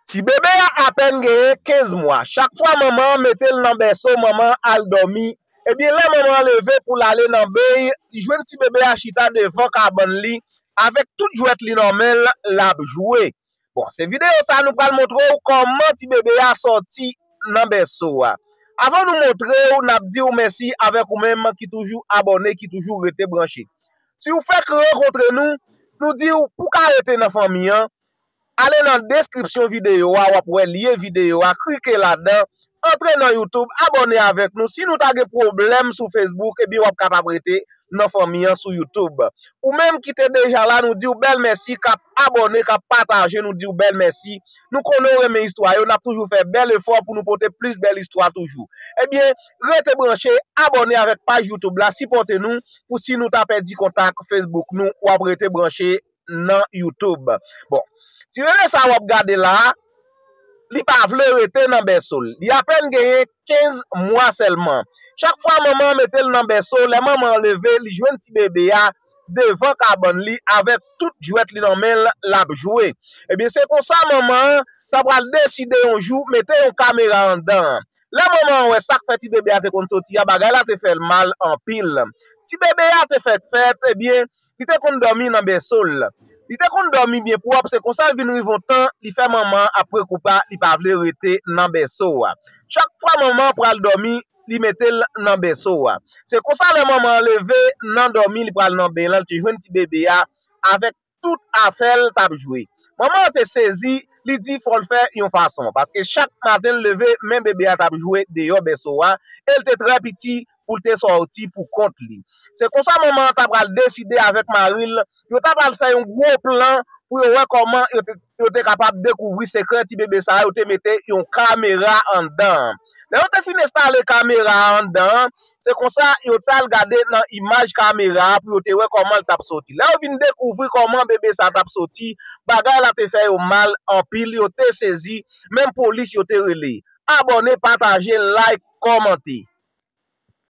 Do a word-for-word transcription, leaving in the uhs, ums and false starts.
Ti bebe a apèn genyen kenz mwa. Chak fwa manman an mete l nan bèso, manman an al dòmi, ebyen, lè manman an leve pou l ale nan beny, li jwenn ti bebe a chita devan kabann li, avèk tout jwèt li nan men l, l ap jwe. Bon, se videyo sa a nou pral montre w kòman ti bebe a sòti nan bèso a. Avan nou montre w, n ap di w mèsi avèk ou menm ki toujou abòne, ki toujou rete branche. Si w fèk rankontre nou, nou di w pou w ka rete nan fanmi an, ale nan deskripsyon videyo a, w ap wè lyen videyo a, klike ladan, antre nan YouTube, abòne avèk nou. Si nou ta gen pwoblèm sou Facebook, ebyen w ap kapab rete nan fanmi an sou YouTube. Ou menm ki te deja la, nou di w bèl mèsi, k ap abòne, k ap pataje, nou di w bèl mèsi. Nou konnen w renmen istwa yo, n ap toujou fè bèl efò pou nou pote plis bèl istwa toujou. Ebyen, rete branche, abòne avèk paj YouTube la, sipòte nou, pou si nou ta pèdi kontak Facebook nou, w ap rete branche nan YouTube. Bon, ti bebe sa w ap gade la a, li pa vle rete nan bèso l. Li apèn genyen kenz mwa sèlman. Chak fwa manman an mete l nan bèso, lè manman an leve, li jwenn ti bebe a devan kabann li avèk tout jwèt li nan men l, l ap jwe. Ebyen, se konsa manman an ta pral deside yon jou mete yon kamera anndan an. Lè manman an wè sa k fè ti bebe a te konn soti a, bagay la te fè l mal anpil. Ti bebe a te fèk fèt, ebyen, li te konn dòmi nan bèso l. Li te konn dòmi byen pwòp, se konsa l vin rive yon tan, li fè manman an ap prekoupa, li pa vle rete nan bèso a. Chak fwa manman an pral dòmi, li mete l nan bèso a. Se konsa lè manman an leve nan dòmi, li pral nan beny lan, li te jwenn ti bebe a avèk tout afè l t ap jwe. Manman an te sezi, li di fò l fè yon fason, paske chak maten l leve, men bebe a t ap jwe deyò bèso a, e l te trè piti pou l te sòti pou kont li. Se konsa manman an ta pral deside avèk mari l, yo ta pral fè yon gwo plan pou yo wè kòman yo te, yo te kapab dekouvri sekrè ti bebe sa a, yo te mete yon kamera anndan an. Lè yo te fin enstale kamera a anndan an, se konsa yo t al gade nan imaj kamera a pou yo te wè kòman l t ap soti. Lè yo vin dekouvri kòman bebe sa a t ap soti, bagay la te fè yo mal anpil, yo te sezi, menm polis yo te rele. Abòne, pataje, like, kòmante.